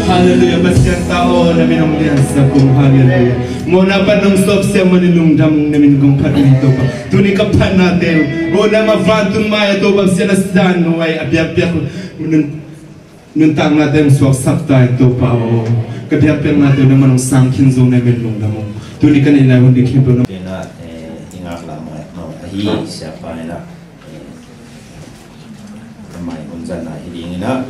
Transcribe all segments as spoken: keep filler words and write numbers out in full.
Halleluia, Pasian ta aw, na min hong liansak ung, halleluia. Mawhna pan hong sawp siam mawh in lungdam ung, na min kong phat ung Topa. Tuni ka phatnate uh, mawhna mah vantung mai a Topa, Pasian a san nuai a biakpiak nun nuntaknate hong suaksak ta in Topa aw. Ka biakpiaknate uh nangman hong sang khin zong na min lungdam ung. Tuni ka neih lai hun ding khempeuh na. Tena, eh, i ngak lam mai, mau ahi, siapa ina, eh, mai hun zan na hi ding ina.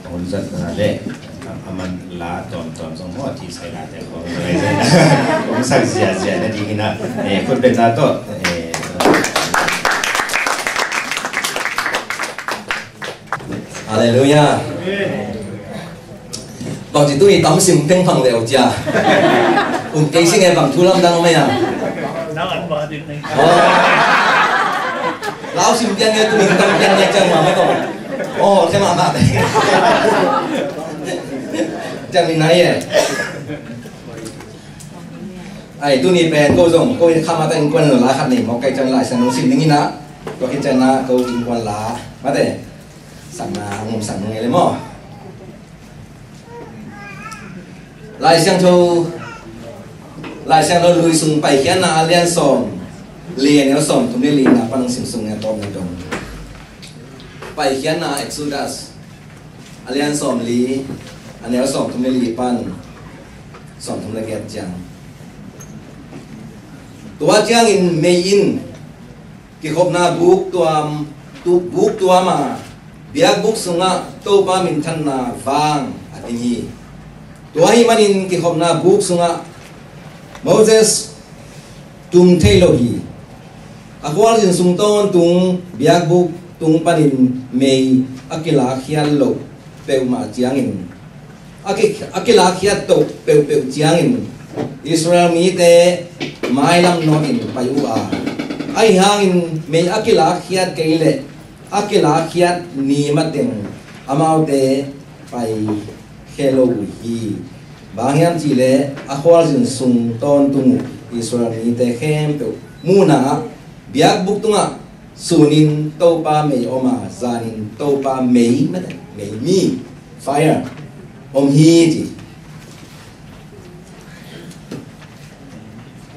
Hun zan na le, a, a man la tom tom zong mo, a thi sai la te ko. Hong sak zia zia na ding ina. Eh, khut beng na to. Eh, Halleluia. Bang ci tu i tam sim teng phang leu cia. Um kei sing e bang thu lamdang om e a. Nang an ba din nei. Oh. Lau sim pian nge tu ning tam pian nge ciang ma ma tong. Oh, ciang ma ma te. Ciang mi nai e. Ai, tuni pen ko zong, ko in kha mate innkuan la khat nei mawk kei ciang Lai Siangtho sim ding ina. Tua khit ciang na ko innkuan la mate. Sakna ngum sak ngei le maw. Lai Siangtho, Lai Siangtho Lui sung Paikhiatna a lian sawm li a neu sawm thum le li na pan hong sim sung nge tawm nge dong. Paikhiatna Exodus a lian sawm li a neu sawm thum le li pan sawm thum le giat ciang. Tua ciangin mei in kikhopna buk tuam, tu, buk tuam a biakbuk sungah Topa minthanna vang a ding hi. Tua ahih manin kikhopna buk sungah Moses tung thei lo hi. A khualzin sung tawntung biakbuk tung panin mei a kilakkhiat loh peuhmah ciangin a ki, a kilakkhiat toh peuhpeuh ciangin Israel mite mailam nawkin pai uh a, ahi hangin mei a kilakkhiat kei leh a kilakkhiat ni mateng amaute pai khe lo uh hi. Bang hiam cihleh a khualzin sung tawntung uh Israel mite khempeuh munah biakbuk tungah sunin Topa mei om a, zanin Topa mei, mate, mei mi, fire, om hi ci.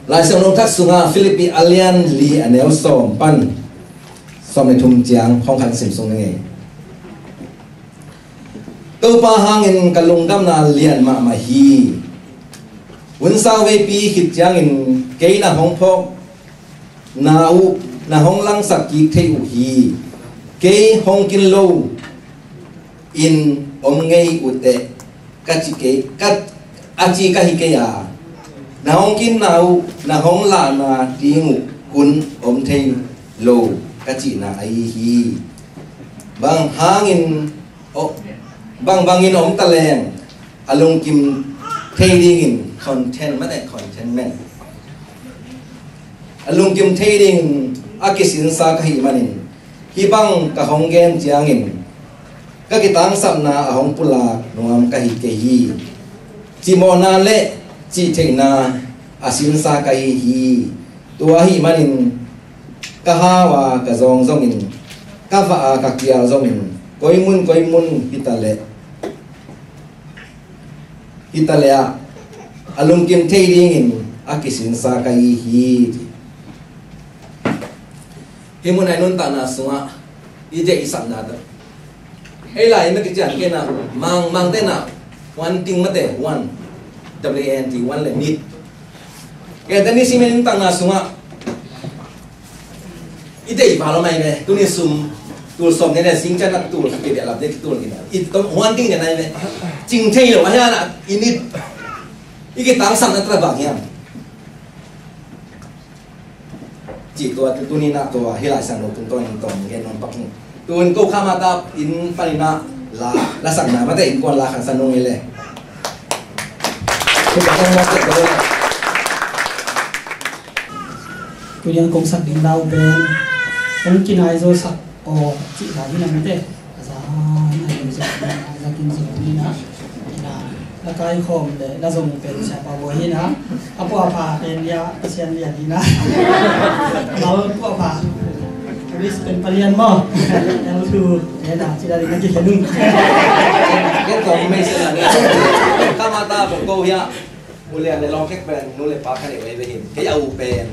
Lai Siangtho Thak sungah Philippi a lian li a neu sawm pan sawm le thum ciang hong khan sim sung ngei. Topa hangin ka lungdamna lian mahmah hi. Hun sau veipi khit ciangin kei na hong phawkna uh na hong langsak kik thei uh hi. Kei hong kin lo in om ngei uh teh ka ci kei, ka, a ci ka hi kei a, na hong kinna uh na hong lahna ding uh hun om thei lo ka cihna ahi hi. Bang hangin, o, bang bangin om ta leng a lungkim thei dingin content mate contentment, a lungkim thei dingin a kisinsa ka hih manin, hih bang ka hong gen ciangin ka kitangsapna a hong pulak nuam ka hi kei hi. Cimawhna le cihtheihna a sinsa ka hi hi. Tua ahih manin ka hau a ka zawng zongin, ka vah a ka kial zongin, koi mun koi mun hi ta leh, hi ta leh ah a lungkim thei dingin a kisinsa ka hi hi. Hih mun a i nuntakna sungah i deih i sapna tawh, ei lai in a kician kei na, mang, mang te na, wanting mate, want, W A N T, want le need. Kei te ni simen nuntakna sungah i deih val om ai ve. Tuni sum tul sawm ne le sing cian a tul kei de lap de tul kei na, i tawh wanting de nai ve. Cing thei lo a hian a, i need, i kitangsapna tawh bang hiam? Cih tua tu, tuni na tua hih Lai Siangtho tungtawn in tawm gen nuam pak hi. Tun ko kha mata in panin a la, la sakna mate innkuan la khan sa nung hi le. Tuni a kong sak ding lau pen, kong kinai zo sak aw cih lai hi na mate. A za, a za kin zo, a za kin zo ni na. Ina, la kaikhawm le la zong pen Siapa Bawi hi na. A puapha pen lia, Pasian lia hi na. Mal puapha. Risk pen palian maw. L two, ena, cila ri na kikhenung. Kei tawh mei sa na. Kamata bawk ko hia. Ulian le lawngkhek pen nu le pa kha deuh ahi ve hin. Kei a u pen,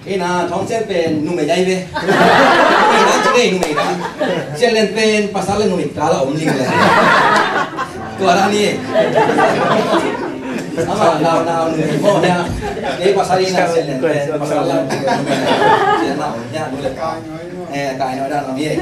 kei na Thawng Cian pen numei ahi ve. Numei na ci ngei, numei na. Cian Lian pen pasal le numei kal a om ling le. Tua dah ni. Ama nau, nau numei maw hia. Kei pasal ina, Cian Lian pen pasal le numei na. Cian na om hia, nu le pa. Eh, kai no dah om hia.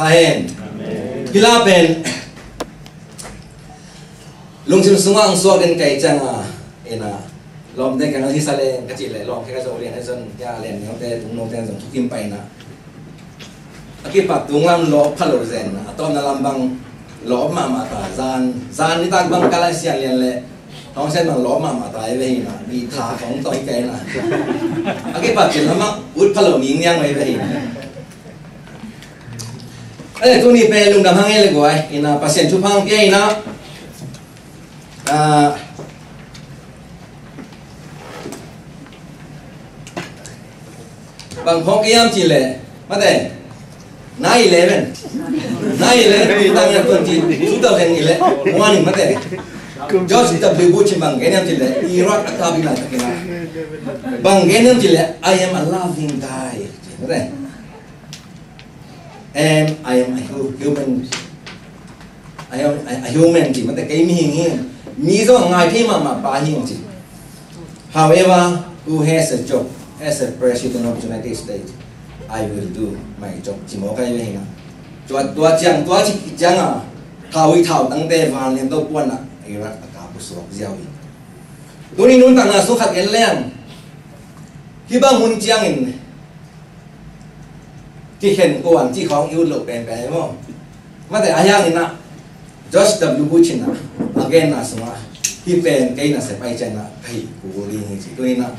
Amen. Hi la pen lungsim sungah ang suak den kai cianga, ina, lawmte kang hisa leng ka cih leh lawm khe ka zo lian a zon ya lian niote tungnote zong thukim paina. A kipat tunglam lawp pha lo zen a tawpna lam bang lawp mahmah ta zan zan nitak bang kala sian lian leh hong sen bang lawp mahmah ta i vehina, mi tha hong tawi kaina. A kipat cin lamah ut pha lo ning niang mai vehina. Ê, tuni pen lungdam hang ei le guai ina Pasian thupha hong pia ina. Ah, bang phawk iam ci le mate. Nine eleven. Nine eleven two thousand twenty, two thousand eleven morning mate. George W Bush in bang gen iam ci le Iraq a kapina takina. Bang gen iam ci le, "I am a laughing guy." Mate. And I am a hu- human. I am a, a human ci mate, kei mihing hi. Mi zong ngai thei mahmah pa hi ci. However, who has a job as a president of the United States, I will do my job. Ci maw kai ve hi na. Tua, tua ciang, tua ci ciang a, thau i thau tangte van lian to puan a, Iraq a kapu suak ziau hi. Tuni nuntakna sung khat en leng. Hi bang hun ciangin, kikhen kuan cih khawng i ut loh penpen hi maw? Mate a hiangin ah George W Bush in ah a genna sungah hih pen kei nasep ahi ciangin ah ka hih kul ding hi ci. Tuni in ah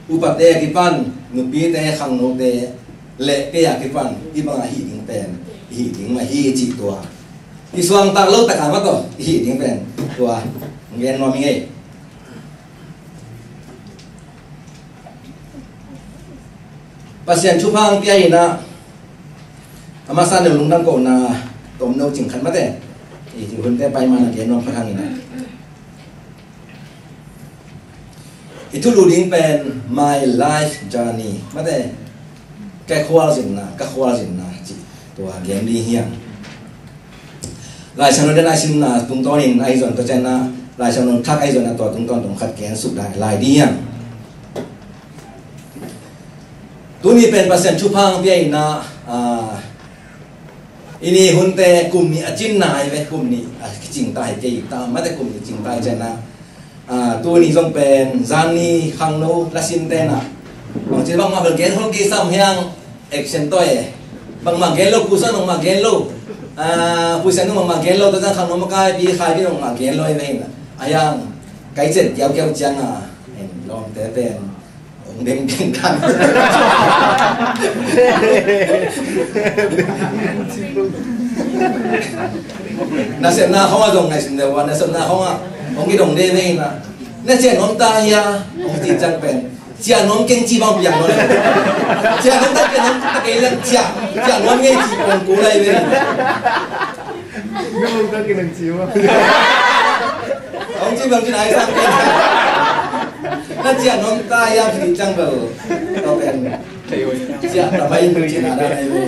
upate a kipan, nupite, khangnote le kei a kipan hih bangah hih ding pen i hih ding mah hi cih tua i suangtak lo takah mah tawh i hih ding pen tua gen nuam hi ngei. Pasian thupha ang pia ina a masa neu lungdam kohna tomno cing khat mate. I hunte pai mana gen nuam khat hang ina. I thulu ding pen my life journey mate. Ka khualzinna, ka khualzinna ci tua gen ding hiang. Laisiangtho den a i simna tungtawnin ahi zong tua cianna Laisiangtho thak ahi zong a tua tungtawn tungkhat gen suk dai lai ding hiam. Tuni pen Pasian thupha ang pia ina, ah, i ni hunte kum nih a cinna ahi ve, kum nih a kicing ta hi kei ta mate kum nih cing ta hi cianna. Ah, tuni zong pen zanni khangno lasin tena bangci bangmah bel gen hol kisam hiang action toi e. Bangmah gen lo, kusan bangmah gen lo. Ah, kusan bangmah gen lo, tazang khangno makai pi khai pi bangmah gen lo e veina. A hiang kai cen kiau kiau ciang a en lawmte pen ong deng deng kan. Nasepna khong a zong ngaihsun deuh a, nasepna khong a hong kidong deuh vei ina. Na ciah nuam ta hia hong ci ciang pen ciah nuam keng ci bang piang nuam. Ciah nuam ta, ciah nuam ta kei leng ciah, ciah nuam ngei ci pong ku lai vei. Hong ci bang ci nai sang keng. Na ciah nuam ta hia ci ciang bel tau pen. Ciah ta bai in ci na da nai vei.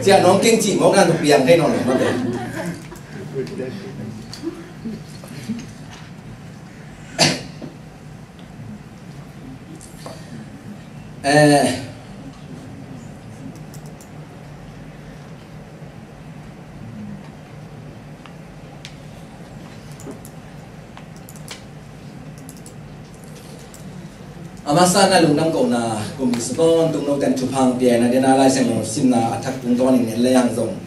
Ciah nuam keng ci mawk nan piang thei nawn lo mah pen. Eh, a masa na lungdam kohna kum i sukon tungno ten thupha ang pia ina dena Laisiangtho simna a thak tungtawnin en le ang zong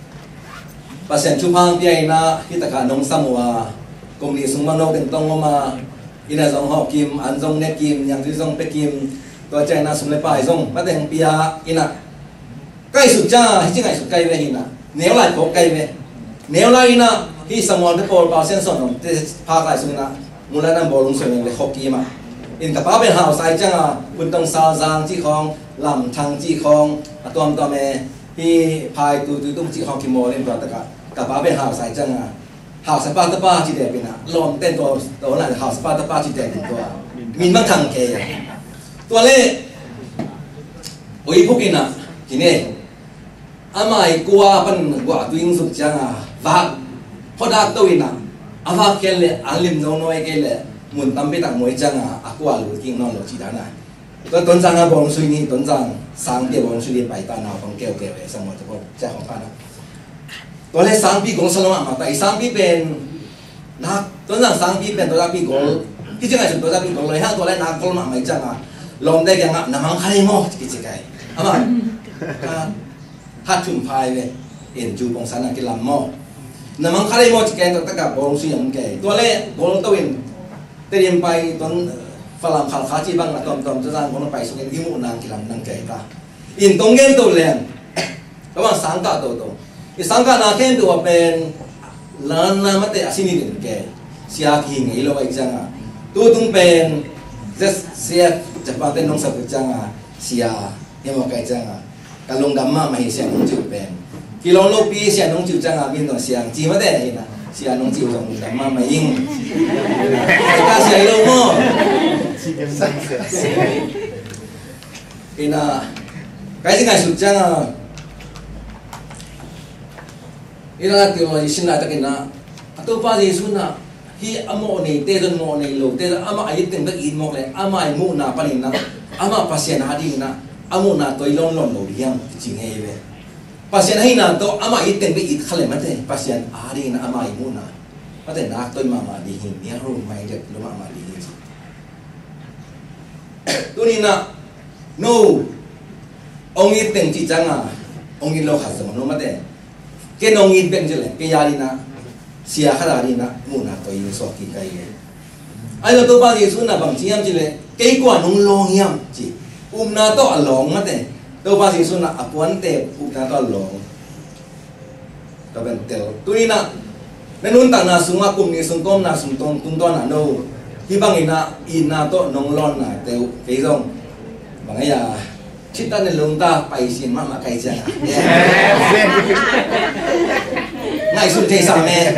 Pasian thupha ang pia ina hi takah nong sam uh a kum nih sung bang no ten tong om a ina zong hawh kim, an zong ne kim, niangtui zong pe kim, tua ciang ina sum le pai zong mate hong pia ina. Kai sut ciang a hi ci ngaihsut kai ve hi na. Neu lai phawk kai ve. Neu lai ina hi Samuel te pawl pau sian sawn om te phak lai sung ina. Mulan an bawlung sung le khawk kima. In ka pa pen hausa i ciang a Puntong Salzang cih khawng, Lamthang cih khawng, a tuamtuam e hi phai tuitui tung cih khawng kimawl in tua takah ka pa pen hausa i ciang a Hausapa tapa ci depin a lawmten tua tua na hausapa tapa ci depin tua min bang thang kei a. Tua le ui buk in a kine amai kua pan guah tu ing suk ciang a vak phodak to in a a vak khial le a lim no no e kei le mun tampi tak muai ciang a a kua lut king nawn lo ci dan a. Tua Tonzang a bawng sui ni Tonzang sang pia bawng sui ni pai ta naupang keukeu e sang mo te ko cia hong pa na. Tua le sangpi gol sa lo mahmah ta, i sangpi pen nak, tua zang sangpi pen tua zangpi gol, kici ngaihsun tua zangpi gol lo, hang tua le nak gol mahmah i cianga lawmte kiangah na mang kha le maw kici kai. Amah ka hat thum phai ve, in ju pong sana kilam maw. Na mang kha le maw ci kai, tua taka gol sui ang kai. Tua le gol to in Tedim pai tuan Falam Khalkha ci bang a tuamtuam tua zang gol pai sungin i muh nang kilam nang kai ta. In tong gen to leng. Tua bang sangkah toto. I sangkah na ken tua pen lan na mate a sini din ke. Sia ki ngei lo ai cianga. Tu tung pen Z C F Japan ten nong sa cianga. Sia. Himo kai cianga. Ka lungdam mahmah hi sia nong ciu pen. Kilong lo pi sia nong ciu cianga min nong siang. Ci mate hi na. Sia nong ciu zong lungdam mahmah ing. Ka sia hi lo mo. Ina, kai si ngai sut cianga. Ina, theology sin lai takin na, a Topa Jesu na, hi a mawh neite zon mawh nei lote zon amah a it teng bek it mawk le, amah i muhna panin na, amah Pasian a ding na, a muhna toi lon lon lo hiam, ci ngei ve. Pasian a hina tawh amah it teng bek it kha le mate, Pasian a ding na, amah i muhna. Mate nak toi mahmah ding hi, ni a ru mai det lo mahmah ding hi. Tuni na, no, ong it teng ci cianga, ong it lo khat zong no mate. Ken ong it bek ci le, kei a ding na, sia khat a ding na, muhna toi in suak ki kai le. Ai lo Topa Jesu na bang ci hiam ci le, kei kua nong lawng hiam ci. Upna tawh a lawng mate. Topa Jesu na a puante upna tawh a lawng. Ka ben tel. Tuni na, na nuntakna sungah kum ni sung kawmna sung tong tungtawn a no. Hi bangin a itna tawh nong lawnna teu kei zong. Bang a ya. Cita ne lungta pai sin mahmah kai ciang. Ngaihsun thei sa me.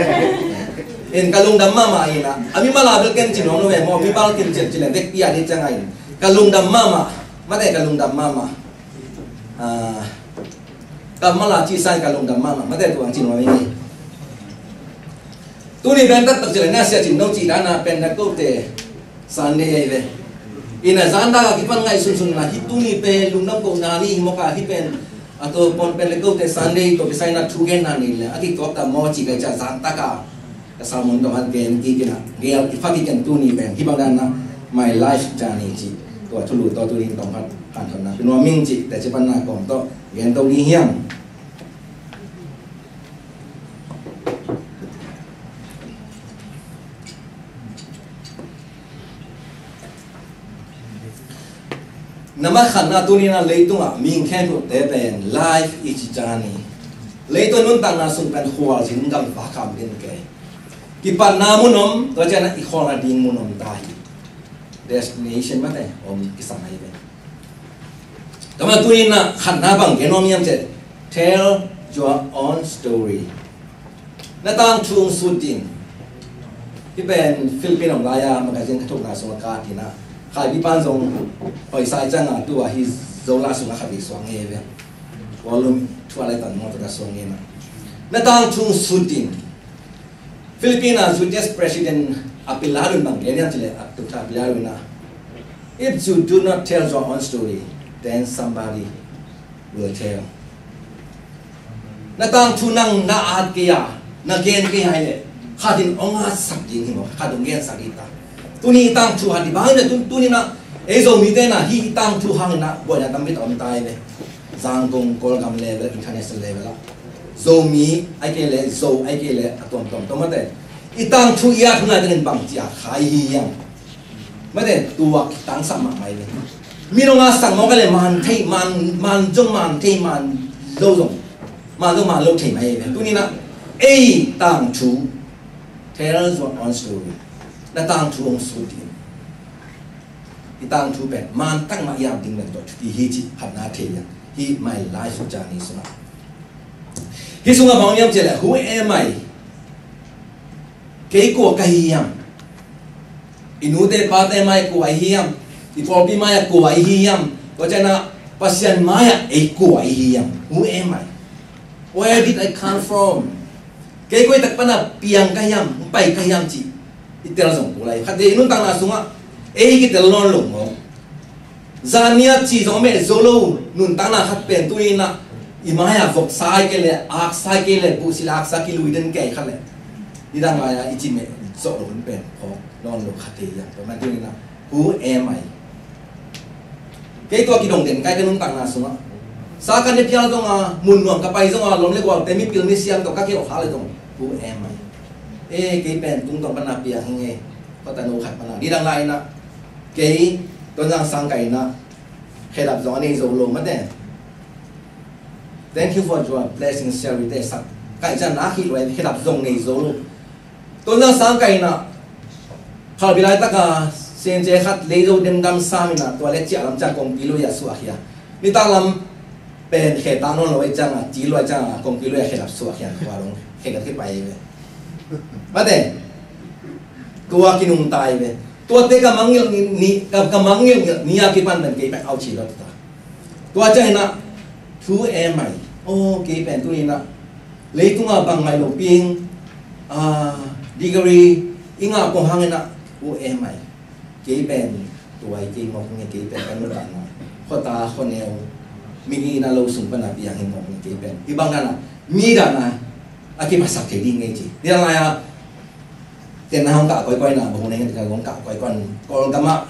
In ka lungdam mahmah ina. A mi mala bel ken ci nuam lo ve maw, mi bal kin cian ci le vekpi a ding ciang a in. Ka lungdam mahmah. Mate ka lungdam mahmah. Ah, kammal a ci sa in ka lungdam mahmah, mate tuang ci nuam ing. Tuni pen taktak ci le na sia cin no ci dana pen na kote Sunday ahi ve. Ina zan daka kipan ngaihsun sun na hi tuni pen lungdam ko na ni hi mawk a hi pen a to pon pen le kote Sunday to kisai na thu gen na ni le a kikawk ta maw ci kai ca zan taka. Ka sermon tawh khat gen kik in a, gel i pha kik in tuni pen, hih bang dan na, my life journey cih. Tua thulu tawh tuni tawh khat, kan tawh na, Pi Nuam Ming cih, teci pan na kawm tawh, gen to ni hiam. Nambat khatna tuni na leitungah mihing khempeuhte pen life is journey. Leitung nuntakna sung pen khualzin gamvak kam din kei. Kipatna mun om, tua ciangin i khawlna ding mun om ta hi. Destination mate om kisam ahi ve. Tua man tuni na khatna bang gen om hiam cih. Tell your own story. Na tangthu hong sut in. Hih pen Philippine hong lai-a magazine ka thukna sungah ka at in a. Khaipi pan zong hoih sa ciangin tua hih Zola sungah khat vei suak ngei ve. Volume two a lai tan mawk taka suak ngei na. Na tangthu hong sut in. Philippine a Judas President a piladun bang gen hiam cih leh a tukha piladun a. If you do not tell your own story, then somebody will tell. Na tangthu nang na at kei a, na gen kei a hi leh, khat in hong atsak ding hi maw, khat hong gensak ding ta. Tuni i tangthu hang hi bang hi leh, tu-, tuni na, ei Zomite na, hih i tangthu hang na, buaina tampi tak om ta hi leh. Zangkong, Kawlgam level, international level ah. Zomi, ai kei leh, Zo, ai kei leh, a tuamtuam, tuam mate. I tangthu i at hun lai takin bang ci a khai hi hiam. Mate, tua tangsam mahmah hi ve. Mi nong a sang mawk a le man thei, man, man zong man thei, man lo zong. Man zong man lo thei mah hi ve. Tuni na, ei tangthu, tell your own story. Na tangthu hong sut in. I tangthu pen, man tak mah i at ding pen tua thupi hi cih, phatna thei hiam. Hih my life journey sungah. Hih sungah bang hiam cih leh, who am I? Kei kua ka hi hiam? I nute pate mai-ah kua i hi hiam? I pawlpi mai-ah kua i hi hiam? Tua ciangin Pasian mai-ah ei kua i hi hiam? Who am I? Where did I come from? Kei koi tak pan a piang ka hiam, pai ka hiam cih i tel zong kul lai. Khat vei i nuntakna sungah ei kitel nawn lo maw? Zan ni a ci zong meh zo lo nuntakna khat pen tuni na I mai-ah voksa i kei leh, aksa i kei leh, buhsi leh aksa kilui den kei khat leh, nidang lai-a i cimeh zawh loh hun pen phawk nawn lo kha thei hiam? Tua man ding inah, who am I? Kei tua kidong den kai ka nuntakna sungah, sa ka ne phial zong a, mun nuam ka pai zong a, lom le gualte mipil misiam tawh ka kiawh kha le zong, who am I? E, kei pen tungtawn pana piang hi ngei. Khuata no khat pana, nidang lai inah, kei Tonzang sang kai inah khedap zong a nei zo lo mate. Thank you for your blessing, Sherry te sak kai ciang na khih luai, khedap zong nei zo lo. Tonzang sang kai inah khalbi laitaka sence khat lei zo demdam sam inah tua le ciah lam ciang kongpi lui-ah suahkhia. Nitak lam pen khe tak nawn lo ai ciangah, ci luai ciangah kongpi lui-ah khedap suahkhia, tua dong khe ka kipai ve. Mate, tua kinungta i ve. Tuate ka mangngilh ni, ka, ka mangngilh ni a kipan pen kei pen auci lo ta. Tua ciang inah, who am I? Oh, kei pen tuni inah leitunga bangmah lo ping, ah, degree i ngah kong hang inah, who am I? Kei pen tua i kei mawk nge, kei pen ka nuntakna khuata khuaneu, mi ina lo sung pana piang hi mawk nge, kei pen hih bang dana, mi dana a kimasak thei ding ngei ci. Nidang lai-a tenna hong kah koikoi na, bang hong nei ngan ka hong kah koikoi, Kawlgam ah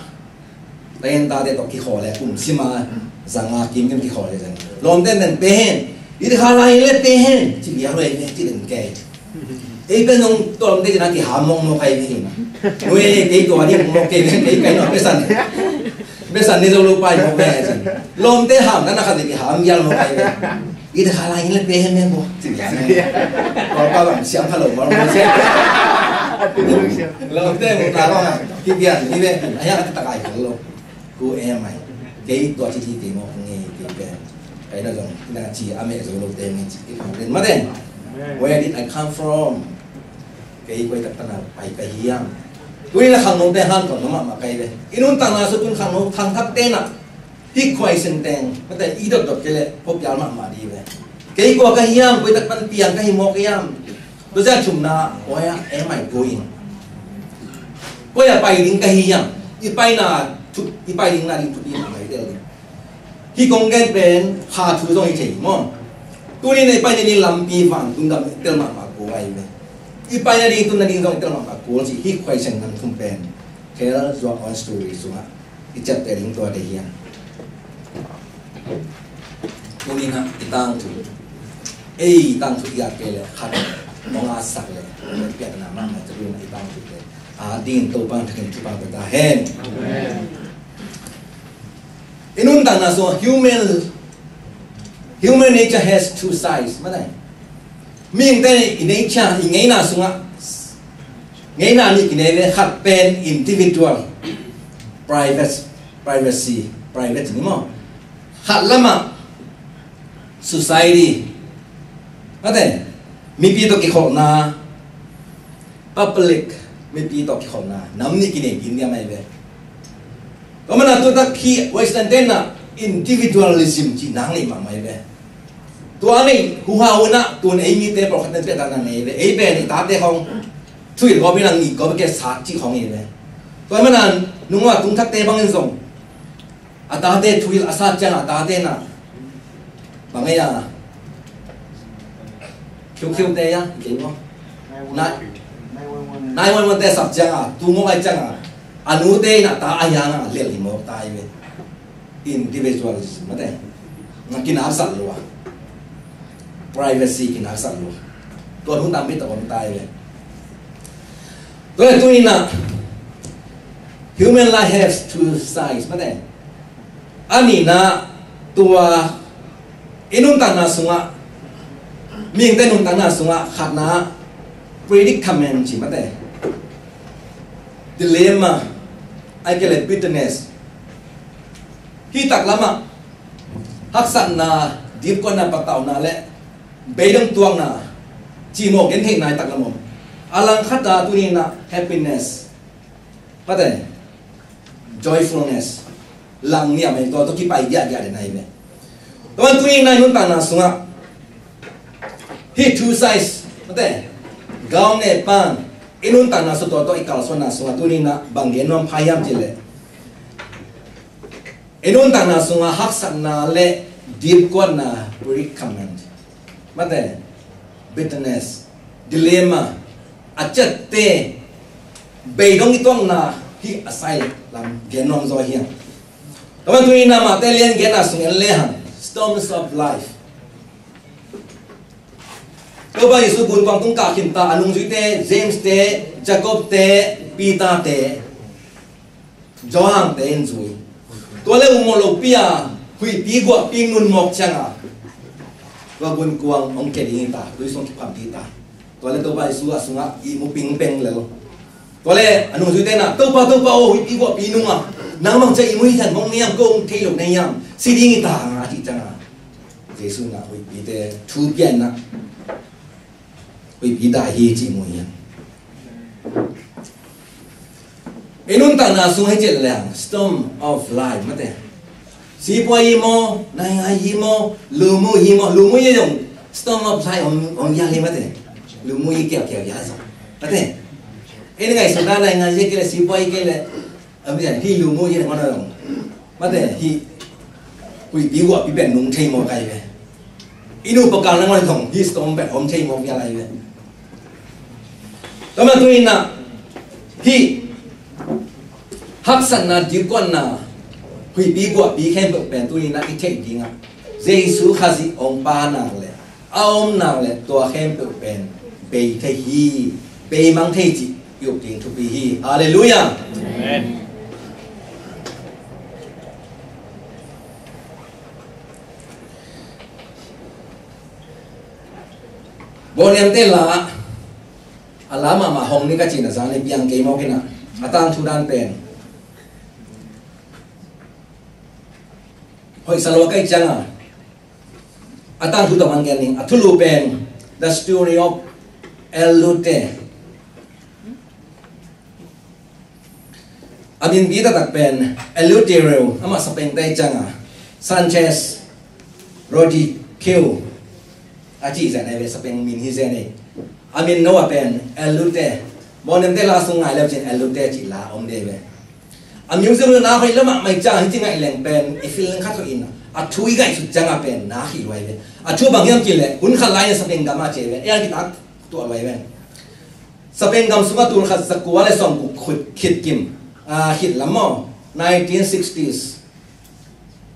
Tayen tate tawh kikhawl le, kum sima zanga kimkim kikhawl le zang. Lawmte nen pe hen, i dikha lai le pe hen, ci bia lo e, ci den ke. Ei pen nong tuam te cina kiham mawkmawk ai ve hi. Nui kei tua ding mawk kei ve, kei kai nua pesan, pesan ni zo lo pai mawk ve ai cin. Lawmte ham na na khat kiham gial mawk ai ve. I dikha lai le pe hen mawk ci bia. Kawlpa bang siam kha lo mawk mawk ci. Lawmte mu na bang kibian ni ve. Ai ha ta kai lo. Ku e mai. Kei tua ci ci kei mawk ngei kei pen. Kai na zong na ci a meh zo lo te ngei ci kei khang ren ma den. Where did I come from? Kei koi tak tana pai ka hiam? Tui na khangno te han tawh na mahmah kai ve. I nuntakna sung tun khangno, khangthak te na. Hih khuai senteng mate i dotdot kei leh khuapial mahmah dih ve. Kei kua ka hiam? Koi tak pan piang ka hi mawk hiam? Tua zia thumna, where am I going? Koi a pai ding ka hi hiam? I paina thu, i pai ding na ding thupi mahmah i tel ding. Hih kong gen pen kha thu zong i thei maw? Tuni na i paina ding lampi vantung gam i tel mahmah kul ai ve. I paina ding tunna ding zong i tel mahmah kul ci. Hih khuai senteng thum pen Tell Your Own Story sungah i ciapteh ding tua te hiam? Tuni na i tangthu, ei i tangthu i ak kei leh khat hong a sak leh piakna mahmah, tuni na i tangthu te a ding Topa thakin thupha pia ta hen. I nuntakna sung human, human nature has two sides. Mate, mihingte i nature, i ngeina sungah ngeina nih kinei ve. Khat pen individual, private, privacy, private ni maw. Khat lamah society, mate, mipi tawh kikholhna, public, mipi tawh kikholhna, nam nih kinei khin diam ai ve. Tua mana tu tak khi Western tenna individualism ci nang nei mahmah ai ve. Tua nei huha huna tun ei mite pawlkhat nen piatakna nei ve. Ei pen i tate khong thuil gawp in a ngih gawp ke sat cih khong i ve. Tua mana nunga tungthakte bangin zong a tate thuil a sat ciang a tate na bang ei a khiukhiu te a kei maw? Nai wan wan te sap ciang a tu ngok ai ciang a a nu te na ta a hiang a lel hi mawk ta i ve. Individualism mate. Na kinaksak lua. Privacy kinaksak lua. Tua hun tam mi ta om ta i ve. Tua le tu ina human life has two sides mate. A nihna tua i nuntakna sungah, mihingte nuntakna sungah khatna predicament ci mate. Dilemma, ai ke le bitterness. Hih taklamah haksatna, dipkuatna, patauhna le beidong tuakna cimawh gentheihna i taklam om. A langkhata tunina happiness, pate joyfulness lang niam ei tua tawh kipai giahgiah den ahi ve. Tua tunina i nuntakna sungah hih two sides mate, gau ne pan i nuntakna sung tua tawh i kalsuanna sungah tunina bang gen nuam pha hiam cih leh i nuntakna sungah haksatna le Dipkuatna, predicament, mate, bitterness, dilemma, a ciatte, beidong i tuakna hi a sai lam gen nuam zaw hi hang. Tua man tuni-in ah Mate lian giatna sung en le hang, storms of life. Topa Jesu gunkuang tung kah khin ta, a nungzuite, James te, Jacob te, Peter te, Johan te in zui. Tua le ummawh lopi a huihpi guahpi nunmawk ciangin tua gunkuang hong kia ding hi ta, tui sung kipham ding hi ta. Tua le Topa Jesu a sungah ihmu pingpeng lel. Tua le a nungzuite in ah, "Topa, Topa aw, huihpi guahpi nung a, nang bang ci-a ihmu hi kha mawk na hiam, ko hong thei lo na hiam, si ding hi ta," a cih ciangin Jesu in ah huihpite thu pia in ah huihpi dah hi cih mu hi. I nuntakna sung hi cih leng storm of life, mate. Sipuai hi maw, naingngai hi maw, lumui hi maw, lumui hi zong storm of life hong, hong hial hi, mate. Lumui hi kiaukiau hial zong, mate. I ngaihsutna naingngai hi kei leh, sipuai hi kei leh, a mi hi lumui hi na ngon a zong, mate, hih huihpi guahpi pen nung thei mawk ahi ve. I nupa kal na ngon a zong hih storm pen om thei mawk hial ahi ve. Tua man tuni-in ah hih haksatna, dipkuatna, huihpi guahpi khempeuh pen tuni-in ah i theih dingah Jesu Khazih hong pa nak leh, a om nak leh tua khempeuh pen bei thei hi, bei mang thei cih i up ding thupi hi. Halleluiah. Amen. Bawhniamte la, a la mahmah hong ni ka cihna zan i piang kei mawk in ah, a tangthu dan pen hoih sa lo a ka hih ciangin a tangthu tawh hong gen ning. A thulu pen The Story of Elute. A minpi taktak pen Eleuterio, amah Spain te ahih ciangin Sanchez Rodriguez a cih zen ahi ve, Spain min hi zen hi. A min no a pen Elute. Bawhniamte la sung ngai le cin Elute cih la om de ve. A music na hoih lo mahmah ahih ciangin hih ci ngaih leng pen i feeling khat hoih in a thu i ngaihsut ciangin pen na hi lua hi ve. A thu bang hiam cih leh hun khat lai-in Spain gam ah ci hi ve. Ei a kitak tuah lua hi ve. Spain gam sungah tul khat za kua le sawm guk khit kim, ah, khit lam maw, nineteen sixties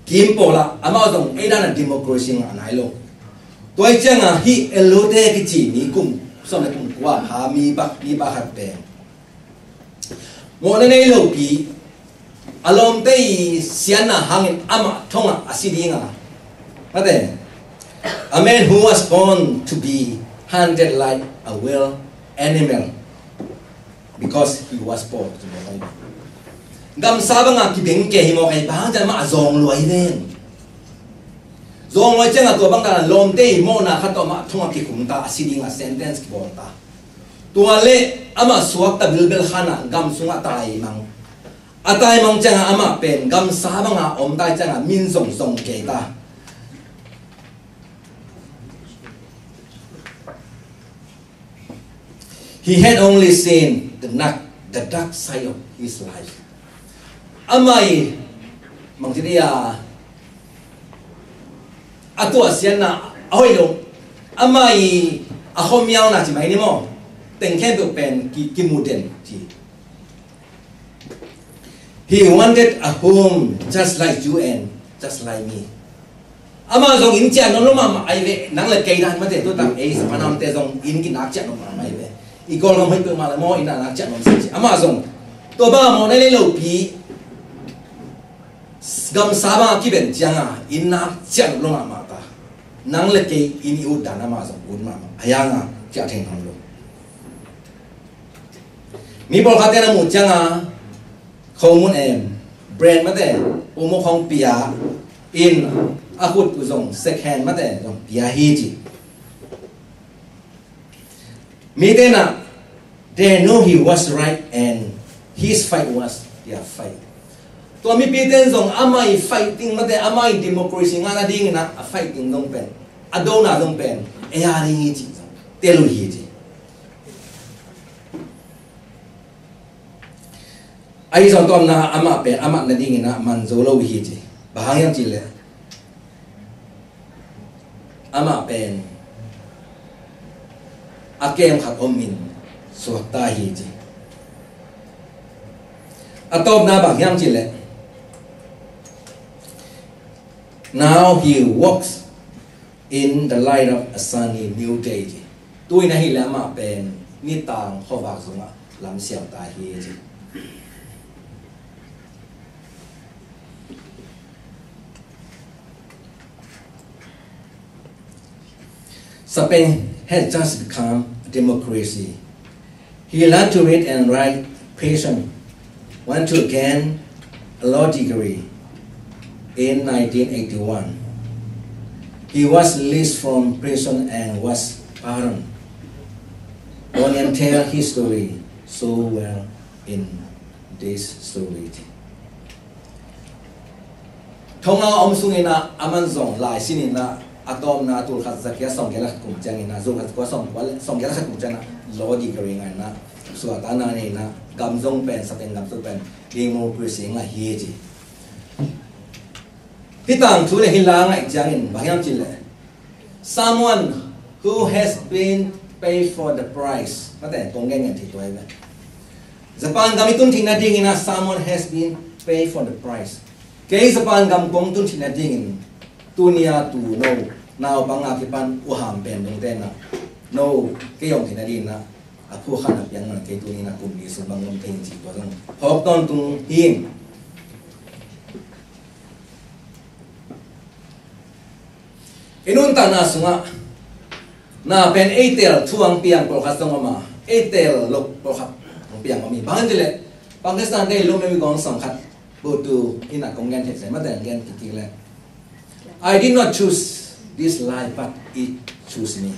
kim pawl ah amau zong ei dan a democracy ngah nai lo. Tua ahih ciangin hih Elute kici mi kum sawm le kum kua pha mi bak, mi bak khat pen mawhna nei lopi, a lawmte i siatna hangin amah thongah a si ding a, mate, a man who was born to be hunted like a wild animal because he was poor. Gamsa banga kibeng kei hi mawk ahi, bang hang hiam cih leh amah a zawng lua hi ven. Zawng lua ahih ciangin tua bang dan a lawmte i mawhna khat tawh amah thongah kikhum ta, a si ding a sentence kibawl ta. Tua le amah suakta bilbel khan a gam sungah taimang. A taimang ciangin amah pen gamsa banga om ta ahih ciangin min zong zong kei ta. He had only seen the dark, the dark side of his life. Amah i mangtiti a, a tuahsiatna a hoih lo, amah i a khuamialna ci mai ni maw, teng khempeuh pen ki, kimu den ci. He wanted a home just like you and just like me. Amah zong inn ciah nuam lo mahmah ahi ve, nang le kei dan mate, tu tak ei sapa namte zong inn kinak ciah nuam mahmah ahi ve. I Kawlgam hoih peuhmah le maw, inn a nak ciah nuam sa ci. Amah zong tua bang a mawhna nei lopi, gamsa bang a kiben ciangin inn nak ciah nuam lo mahmah ta. Nang le kei inn i ut dan amah zong ut mahmah, a hiang a ciah thei nuam lo. Mi pawlkhatte na muh ciangin khomun em, brand mate, pumuk hong pia in, a khut uh zong second mate, zong pia hi ci. Mite na, they know he was right and his fight was their fight. Tua mipite zong amah i fighting mate, amah i democracy ngahna dingin a fighting zong pen, a dona zong pen ei a ding hi ci zong tel uh hi ci. Ahi zong tua omna amah pen amah na dingin a man zo lo hi ci. Bang hang hiam cih leh Amah pen a kem khat omin suakta hi ci. A tawpna bang hiam cih leh, "Now he walks in the light of a sunny new day," ci. Tu-in ahih leh amah pen nitang khuavak sungah lamsiamta hi ci. Spain had just become a democracy. He learned to read and write Persian, went to gain a law degree in nineteen eighty-one. He was released from prison and was pardoned. Don't tell history so well in this story. Thonga om sungin ah, aman zong lai sinin ah, a tawpna tul khat za kua sawm giat le khat kum ciangin ah, zul khat kua sawm kua le, sawm giat le khat kum ciangin ah, law degree ngah in ah, suahtakna nei in ah, gam zong pen, Spain gam zong pen democracy ngah hi ci. Hih tangthu le hih la ngaih ciangin bang hiam cih leh, "Someone who has been paid for the price." Mate, kong gen ngen thei tua hi ve. Japan gam i tun theihna dingin ah, "Someone has been paid for the price." Kei Japan gam kong tun theihna dingin, tuni-a tu no naupang a kipan uham pen dongte in ah, no, kei hong theihna dingin ah, a phuakhan a piang man kei tuni-in ah kum nih sung bang om thei in ci tua zong phawk tawntung hi. I nuntakna sungah na pen ei teel thu hong piang pawlkhat zong om a, ei teel lo pawlkhat hong piang om hi. Bang hang hiam cih leh, Pakistan te i lo memi gong sawm khat, bu tu in ah kong gen thei se, mate gen kik kik leh, "I did not choose this life, but it chose me."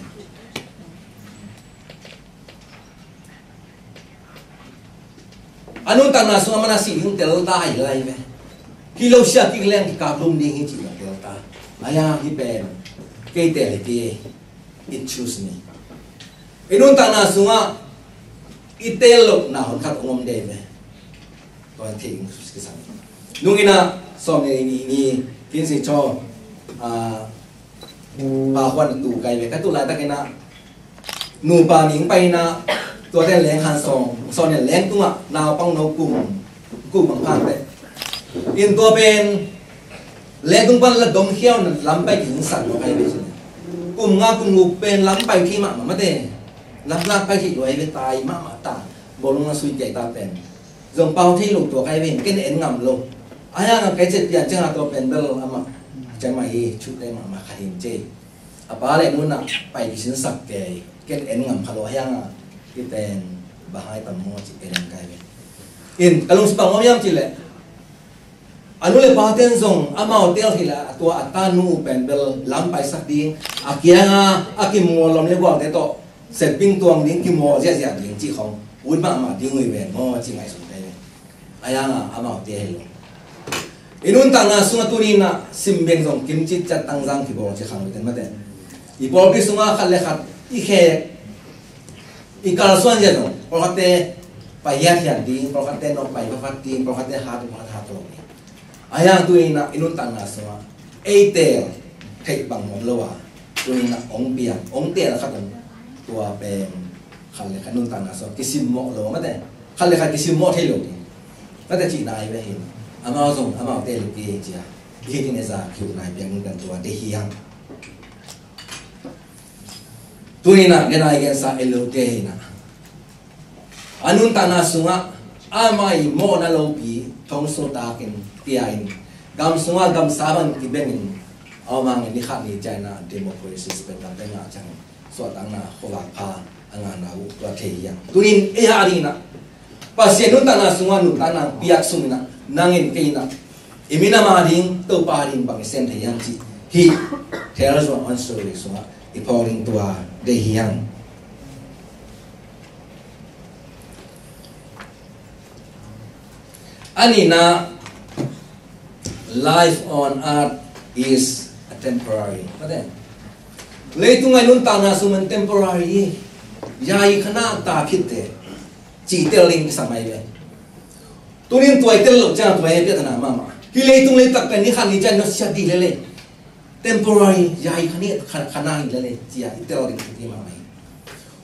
A nuntakna sungah man a sih ding telta hi lai ve. Hi lo sia kik leng kikap lum ding hi cih telta. Ahi hang hih pen kei teel hi kei, it choose me. I nuntakna sungah i teel lohna hun khat hong om dei ve. Tua thei ding kisam. Nung in ah sawm le nih ni, Kin Si Chaw, ah, Pa Khuan tu kai ve, ka tu laitak in ah nupa ning pai in ah, tuate leng han sawng, sawng in leng tungah naupang no kum, kum bang phan teh. In tua pen leng tung pan la dom khiau na lam pai king sak lo kai ve. Kum nga kum guk pen lam pai thei mahmah mate. Lam lak pai thei lo ai ve, tai mahmah ta. Bawlung a sui kei ta pen zong pau thei lo tua kai ve, ken en ngam lo. Ahi hang a kai cet pian ciang a tua pen bel amah ciang mah hi, chute mahmah kha hin ci. A pa le nu in ah pai kisin sak kei, ken en ngam kha lo, ahi hang a hih pen bang hai tam maw ci en kai ve. In ka lungsim bang om hiam cih leh, a nu le pa ten zong amau teel hi la, a tua a ta nu pen bel lam paisak ding, a kiang a, a kimawl lom le gualte tawh setping tuang ding, kimawl ziahziah ding cih khong ut mahmah ding uh hi ven maw ci ngaihsun te. Ahi hang a amau te hi lo. I nuntakna sungah tuni in ah sim beng zong kim citciat tangzang kibawl ci khang uten mate. I pawlpi sungah khat le khat i khek, i kalsuan zia zong, pawlkhatte pai hiathiat ding, pawlkhatte nawk pai phatphat ding, pawlkhatte hat pawlkhat hat lo ding. Ahi hang tuni in ah i nuntakna sungah ei teel theih bang om lo a, tuni in ah hong piang, hong teel khat om, tua pen khat le khat nuntakna sungah kisimmawh lo mate, khat le khat kisimmawh thei lo ding mate cihna ahi ve hin. Amau zong amau teel lo kei cia, i hih ding e za kiu nai piang nuntak tua deih hi hang. Tuni in ah gen ai gensa el lote in ah, a nuntakna sungah amah i mawhna lopi thong sung takin pia in, gam sungah gamsa bang kibengin, a om hangin ni khat ni ciangin ah democracy pen gam pen ngah ciangin suahtakna khuavak pha a ngahna uh tua thei hi hang. Tuni in ei a ding in ah Pasian nuntakna sungah nuntakna piak sung in ah, nang in kei in ah, i minam a ding, Topa a ding bang i sem thei hiam cih hih Tales of One Story sungah i phawk ding tua deih hi hang. A nihna, life on earth is a temporary. Mate, leitung a i nuntakna sung man temporary hi. Yai kha na ta khit teh, cih tel ding kisam ai ve. Tunin tua i tel loh ciang tua i piathana mahmah. Hih leitung leitak pen ni khat ni ciang nusia ding lel e. Temporary, ya hi kha ni, kha, kha na hi lel e ci-a i tel ding khat hi mahmah hi.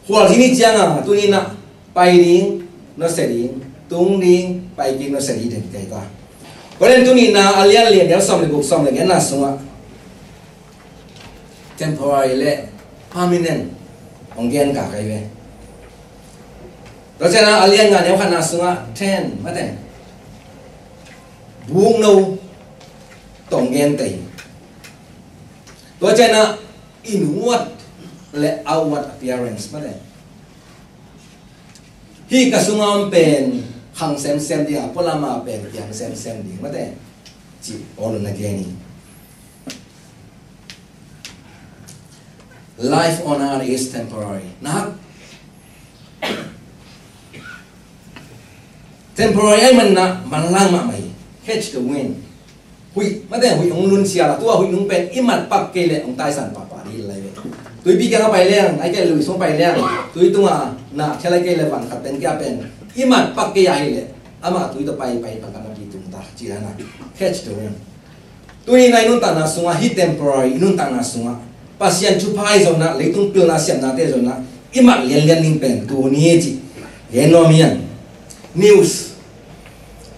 Khualzin i ciangin tuni-in ah pai ding nusia ding, tung ding, pai kik nusia ding hi ta. Korin tuni-in ah a lian li, a neu sawm le guk, sawm le giatna sungah temporary le permanent hong gen kha hi ve. Tua ciangin ah a lian nga, neu khatna sungah ten, mate, bukno tawh hong gen ta hi. Tua ciangin ah inward le outward appearance, mate. Hih ka sunga om pen khang semsem ding a, pualama pen kiang semsem ding, mate, ci Paul in na gen hi. Life on earth is temporary. Na, temporary ahih manin ah manlang mahmah hi. Catch the wind. Huih, mate, huih hong lun sial a, tua huih nung pen i mat pak kei leh hong taisan pahpah ding hi lai ve. Tuipi kiangah pai leng, ahih kei leh lui sungah pai leng, tui tungah na khia lai kei leh van khat pen kia pen i mat pak kei a hi leh, amah tui tawh pai, pai pan ka na pi tung ta, ci dan a. Catch the wind. Tuni-in ah i nuntakna sungah, hih temporary i nuntakna sungah Pasian thupha i zonna, leitung pilna siamnate zonna i mat lianlian ding pen tuni hi ci gen nuam hi hang. News.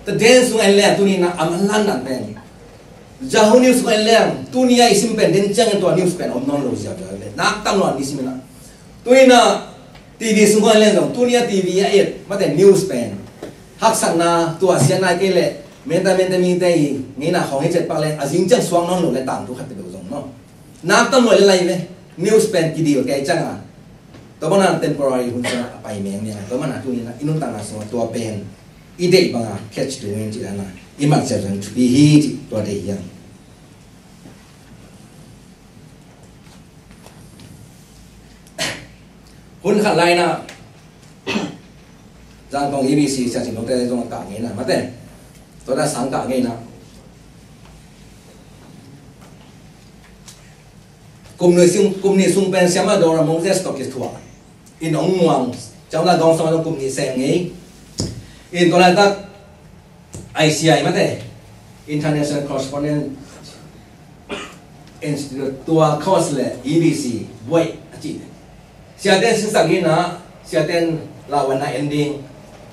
The Daily sungah en leng tuni-in ah a manlang dan pen, Yahoo News sungah en leng tuni-a i sim pen den ciangin tua news pen om nawn lo ziau ziau le, nak tam lo a ni sim in ah. Tuni-in ah TV sungah en leng zong tuni-a TV a et, mate, news pen haksatna, tua siatna kei leh menta menta mite i ngeina khawng hi ciat pak leng a zing ciang suak nawn lo le tangthu khat peuh zong, no. Nak tam lo le lai ve. News pen kidil kei ciangin tua bangin temporary hun sungah a pai mengmeng a, tua bangin tuni-in ah i nuntakna sungah tua pen i deih bangin catch tu ngen ci dan a, i mat ziau ziau thupi hi ci tua deih hi hang. Hun khat lai-in ah Zangkong EBC Sia Cin Lo te zong a kah ngei na, mate. Tua na sang kah ngei na. Kum nih sung, kum nih sung pen Siamah Dora Moses tawh kithuah in hong muang, Siamah Dora Moses kum nih sem ngei in, tua laitak I C I, mate, International Correspondent Institute, tua course le EBC buaih a cih. Siate sinsak hi-in ah, siate lauhuai-na en ding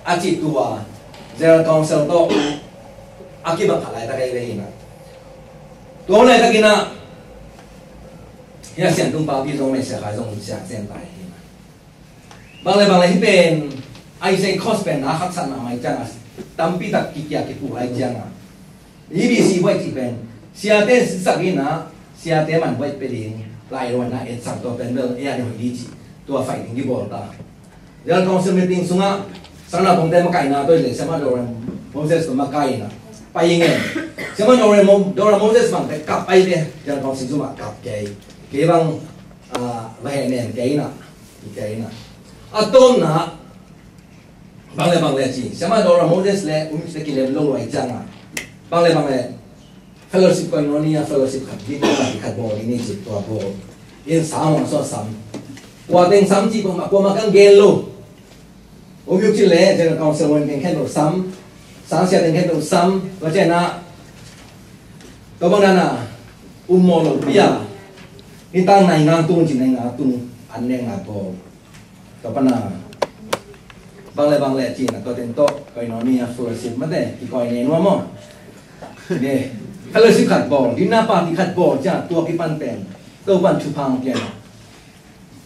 a cih tua General Council tawh a kibang khat laitak ahi ve hi-in ah. Tua laitak in ah, hih a Sian Tung Papi zong, mei Sia Khai zong, Sia Zen pai hi-in ah. Bang le bang le hih pen, I C I course pen na khat san mahmah ahih ciangin, tampi tak kikia kipu ahih ciangin, EBC buaih cih pen siate sinsak hi-in ah, siate man buaih pia ding, lauhuai-na etsak tua pen bel ei a ding hoih ding cih, tua fighting kibawl ta. General Council meeting sungah Sangnaupangte makaihna tawh le Siamah Dora Moses tawh makai in ah pai ing e. Siamah Dora Mo-, Dora Moses bang te kap ai te, General Council sungah kap kei. Kei bang, ah, va heh nen kei in ah, kei in ah. A tomna, bang le bang le ci, Siamah Dora Moses le um te kilem lo lo ahih ciangin, bang le bang le fellowship, koinonia fellowship khat, dinner party khat bawl ding hi ci, tua bawl in sang hong sawt sam. Kua teng sam cih kuamah, kuamah kan gen lo. Um uk cih leh General Council wan teng khempeuh sam, sang sia teng khempeuh sam, tua ciangin ah, tua bang dan a, um mawh lo pi a, nitak nai nga tung cih, nai nga tung, an nai nga bawl. Tua pan a, bang le bang le ci-in ah, tua teng tawh koinonia fellowship, mate, kikawi nei nuam maw. Ne, fellowship khat bawl, dinner party khat bawl ciang, tua kipan pen Topa'n thupha hong pia.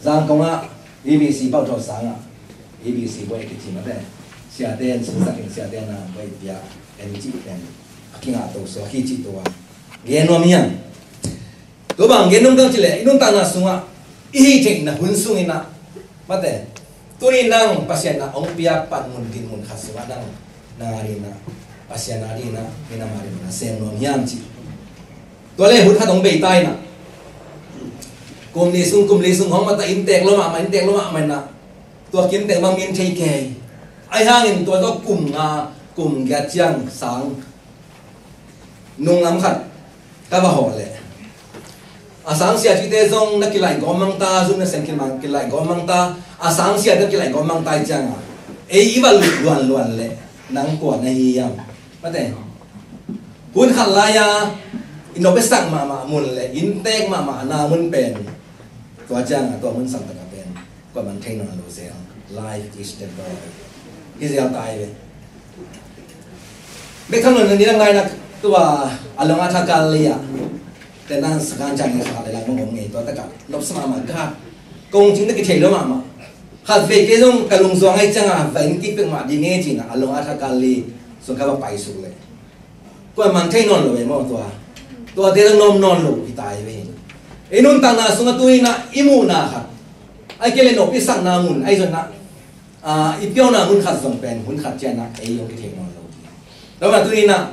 Zangkong ah EBC bauthawh sang ah, EBC buaih kici, mate, siate in sinsak in, siate in a buaih pia, en cih pen a kingah to suak hi cih tua gen nuam hi hang. Tua bang gen nuam ka hih leh, i nuntakna sungah i hih theihna hun sungin ah, mate, tuni nang Pasian in ah hong piak panmun dinmun khat sungah nang, nang a dingin ah, Pasian a dingin ah, minam a dingin ah sem nuam hiam cih. Tua leh hun khat hong bei ta in ah, kum nih sung, kum li sung hong mata, inntek lua mahmah, inntek lua mahmah in ah, tua kim teng bang min thei kei. Ahi hangin tua tawh kum nga, kum giat ciang sang nung lam khat ka va hawh leh, a sang sia cihte zong na kilaih gawm mang ta, zum na sem kilmang kilaih gawm mang ta, a sang sia na kilaih gawm mang ta, i ciang a, ei i va lut luanluan leh nang kua na hi hiam? Mate. Hun khat lai-a Nop i sak mahmah mun le inntek mahmah na mun pen, tua ciangah tua mun sang takah pen kuaman thei nawn lo zel. Life is temporary. Hi zel tai ve. Bek tham lo na ni lang lai na tua a long a thakal li ah. Ten nan sakan ciang ni kha le lang mong ngei tua takah nop sa mahmah gat. Kong cing na kithei lo mahmah. Khat ve kei zong ka lungzuang ai ciangah va in kik pek mah ding e cin a long a thakal li sung ka va pai suk le. Kuaman thei nawn lo e maw tua. Tuate dang nawm nawn lo hi ta hi ve. I nuntakna sungah tu-in ah i muhna khat, ai kei le nop i sakna mun, ai zonna, ah, i piauna mun khat zong pen hun khat cianah ei hong kithei nawn lo. Tua mah tu-in ah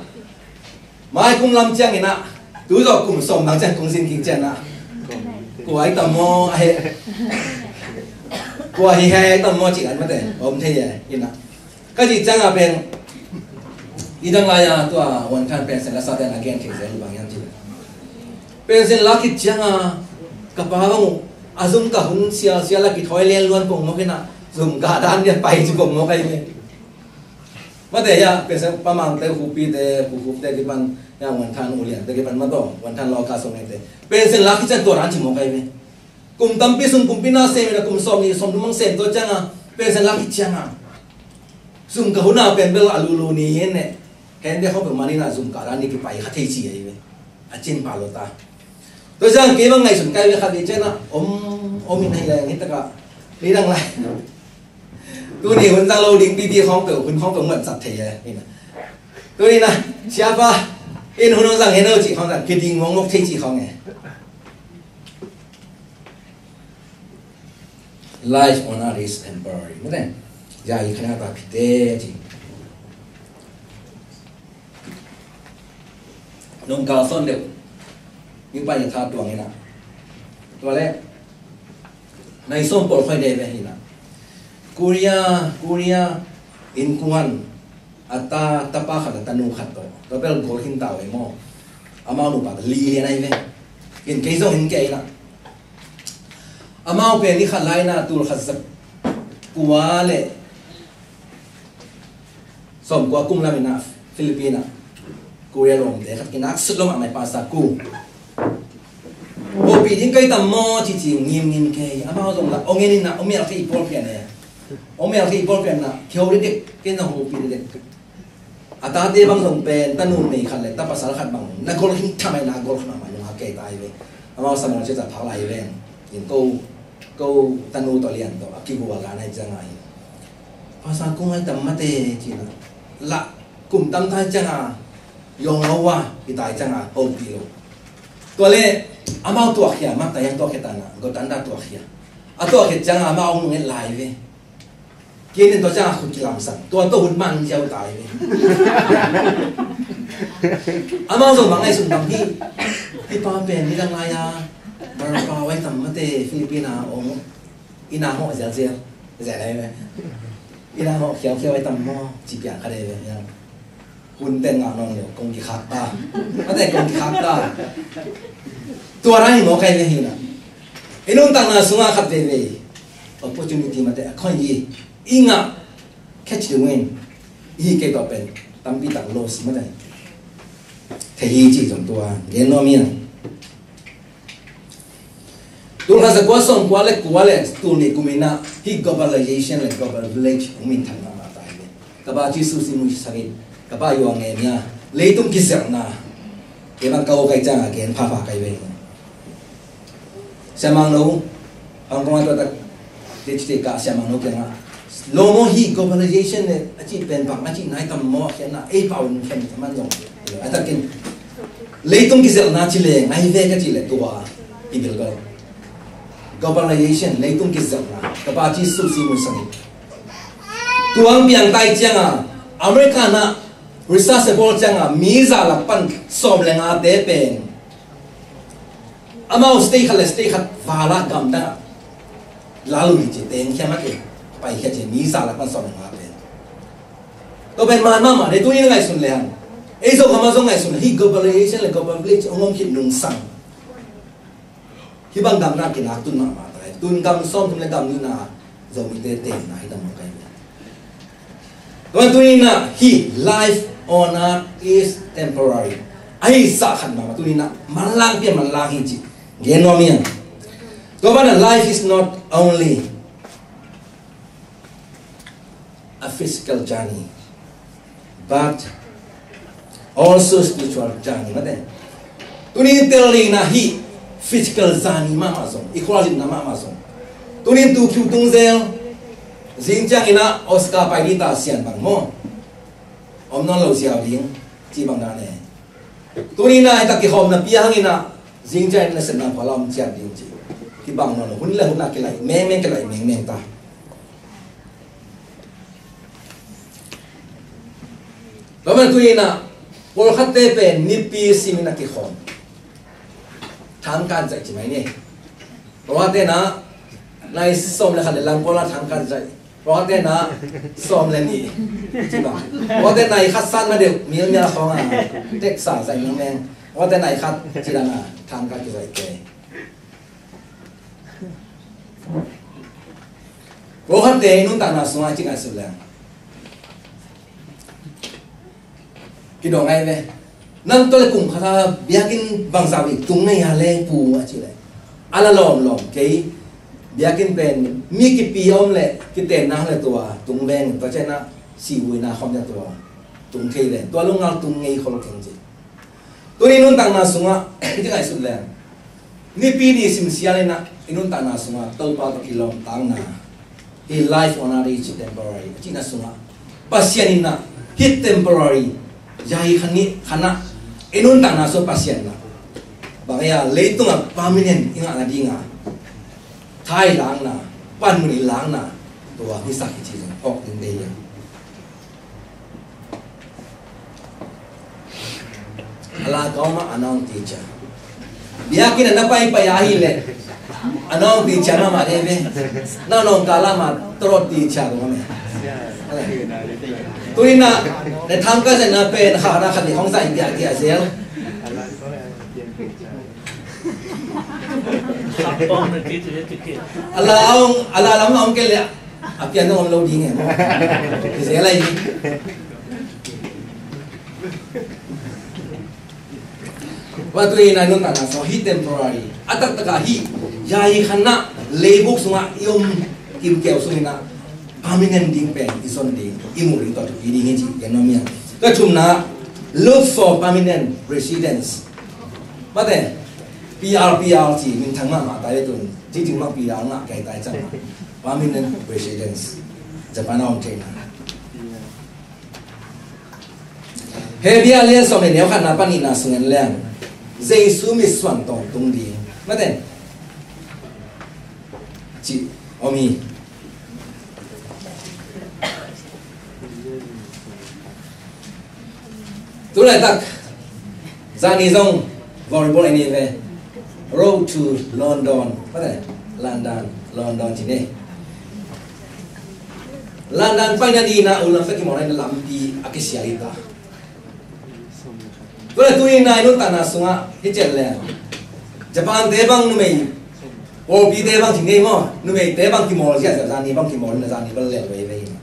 mai kum lam ciangin ah tu zawh kum sawm bang ciang kong sin kik cianah kua hi tam maw a he, kua hi he tam maw cih an mate om thei e inah. Ka cih ciangah pen i dang lai-a tua Huan Than pension la sate na gen thei zel bang hiam cih le. Pension la khit ciangah ka pa bang uh a zum ka hun sialsial a kithawi len luan pong mawk inah zum gah dan dia pai ci pong mawk ahi ve. Mate hiah pension pa Mangte, Hupite, Pu Hupte kipan hiah Huan Than, U Liante kipan mataw Huan Than lawka song ente pension la khit ciang tua dan ci mawk ahi ve. Kum tampi sung kumpi na sem inah kum sawm nih sawm thum mang sem tua ciangah pension la khit ciangah zum ka hun a pen bel a lulu ni en ne. Hende khawng peuhmah ni na zum ka dan ni kipai kha thei ci ahi ve. A cin pah lo ta. Tua ciang kei bang ngaihsun kai ve khat ve cianah om om in ahi leng hi takah ni dang lai. Tuni hun zang lo ding pipi khawng peuh hun khawng peuh muan sak thei e. Tuni na siapa in hun hong zang hen lo cih khawng zang kiding mawngmawk thei cih khawng e. Life on earth is temporary. Mate ya i khana ta phite ci. Nung kal son deuh. Yung pa yung tha tuang ina. Tua le nai sawm pawl khoi dei ve hi na. Korea, Korea innkuan a ta, tapa khat a tanu khat tawh tua bel gol khin ta uh e maw. Amau nupa ta li lian ahi ve. In kei zong in kei na. Amau pen ni khat lai na tul khat za kua le sawm kua kum lam ina Philippine ah Korea lawmte khat kinak sut lo mahmah pa sa ku. Hopih ding kei tam maw cici ngimngim kei. Amau zong la ong en ina ong mial kei pawl pian e. Ong mial kei pawl pian na kio dek dek kei na hopih dek dek. A tate bang zong pen tanu nei khat le ta pasal khat bang na gol khin thamai na gol khin mahmah nung a kei ta hi ve. Amau samang cia ta phak lai hi ve. In ko ko tanu tawh lian tawh a kigual la nai ciang a hi. Pasal kung ai tam mate cina la kum tam tai ciang a yong lo wa hi tai ciang a hopih lo. Tua le amau tuak khia mak ta yang tuak khia ta na go tan da tuak khia. A tuak khia ciang a amau nung et lai ve. Kinin tua ciang a khut kilamsang tua tua hun man ziau tai ve. Amau zong bang ai sung bang hi. Hi pa pen ni dang lai a. Barapa wai tam mate Philippine a ong. Ina ho zial zial. Zial ai ve. Ina ho khiau khiau wai tam mo. Ci piang kha de ve. Hun ten ngah nawn lo kong kikhak ta. Mate kong kikhak ta. Tua rai mo kai ve hi na. I nuntakna sungah khat veve opportunity mate a khoi hi. I ngah catch the wind. I hi kei tawh pen tampi tak loss mate. Thei hi ci zong tua gen nuam hi a. Tul khat za kua sawm kua le kua le tul nih kum ina hi globalization le global village hong minthang mahmah ta hi. Ka pa Jesu simu sangin ka pa yuang nge nia leitung kizelhna. Kei bang ka ho kai ciang a gen phapha kai ve. Siamang lo Hong Kong a tua tak te ci te ka siamang lo kiang a lo mo hi globalization le a ci pen bang a ci nai tam mo a khian na ei pau in khen tam an zong a tak kin leitung kizelhna ci le ngai ve ka ci le tua i bil bel globalization leitung kizelhna ka pa Jesu simu sangin. Tuang piang tai ciang a America na research a bawl ciang a mi za lak pan sawm le nga te pen amau state khat le state khat vala gamdang a lalui ci teng khiam a te pai khia ci mi za lak pan sawm le nga pen. Tua pen man mahmah le tu in ngaihsun le ang ei zo kama zo ngaihsun hi globalization le global village ong om khit nung sang. Hi bang gamna kinak tun mahmah ta hi. Tun gam sawm thum le gam nihna Zomite tenna hi tam mawk ahi. Tuan tuni na hi life on earth is temporary. Ahi sah khat mahmah tuni-in ah manlang pia manlang hi ci gen nuam hi hang. Tua banah life is not only a physical journey but also spiritual journey. Mate, tuni tel ni-in ah hih physical journey mahmah zong, i khualzinna mahmah zong, tuni tu kiu tung zel, zing ciangin ah Oscar pai ding ta sian bang maw, om nawn lo ziau ding ci bang dan e. Tuni-in ah hih tak kihawmna pia hangin ah zing ciangin nasepna phual a om ciat ding ci. Kibang nawn lo, hun le hun ah kilaih mengmeng, kilaih mengmeng ta. Tua man tuni-in ah pawlkhatte pen nipi simin a kikhawm. Thangkan zaih ci mai ni. Pawlkhatte in ah nai sawm le khat le lang pawl ah thangkan zaih. Pawlkhatte in ah sawm le nih ci bang. Pawlkhatte in ah nai khat san ma deuh, mialmial khawng a teksa zaih mengmeng. Pawlkhatte in ah nai khat ci dan a thangkan kizaih kei. Pawlkhatte i nuntakna sungah i ci ngaihsut leng kidong ngai ve. Nang tawh le kum khat a biakinn bangzah bek tung ngei a le pu a ci le, a la lawmlawm kei. Biakinn pen mi kipi a om le kitenna le tua tung veng, tua ciangin ah sihhuina khawm le tua tung thei ve. Tua lungngal tung ngei khol keng ci. Tuni nuntakna sungah i ci ngaihsut leng, nipi ni simsial in ah i nuntakna sungah Topa tawh kilawmtakna, hih life on earth is temporary a cihna sungah Pasian in ah hih temporary, yayi khat ni khat ah i nuntakna sungah Pasian in ah bang e a, leitungah permanent i ngah nadinga thailakna, panmun i lakna, tua hong hisak hi ci zong awk ding deih hi a. A la ka om a, a nawng teacher. Biakinn a na paipai a hi leh a nawng teacher mahmah dei ve. Na nawng kala ma tawlawt teacher ko me. Tuni-in ah ne tham ka zai na pen kha na khat ni hong zai biak dia zel. A la a ong, a la lam a ong kei leh a pian dong om lo ding e maw. Kizel lai ding. Tua tuni-in ah nuntakna sungah hih temporary, a taktak ah hih yayi khat ah leibuk sungah i om kimkeu sungin ah permanent ding pen i zon ding, i muh ding tua thupi ding hi ci gen nuam hi a. Tua thumna, look for permanent residence. Mate, P R, P R ci minthang mahmah ta hi tun, citing mah P R ngah kei ta hi ciang mah. Permanent residence. Japan a om theihna. Hebru lian sawm le neu khatna pan nihna sung en leng, Jesu mitsuan tawntung ding, mate, ci om hi. Tu laitak zani zong volleyball en hi ve. Road to London, mate, London, London ci ni. London paina dingin ah ulam pek kimawlna in lampi a kisial hi ta. Tu le tuni-in ah i nuntakna sungah hi ciat leng, Japan te bang numei, pawlpi te bang ci ngei maw, numei te bang kimawl ziahziah, zani bang kimawl in ah zani bang lel veivei in ah.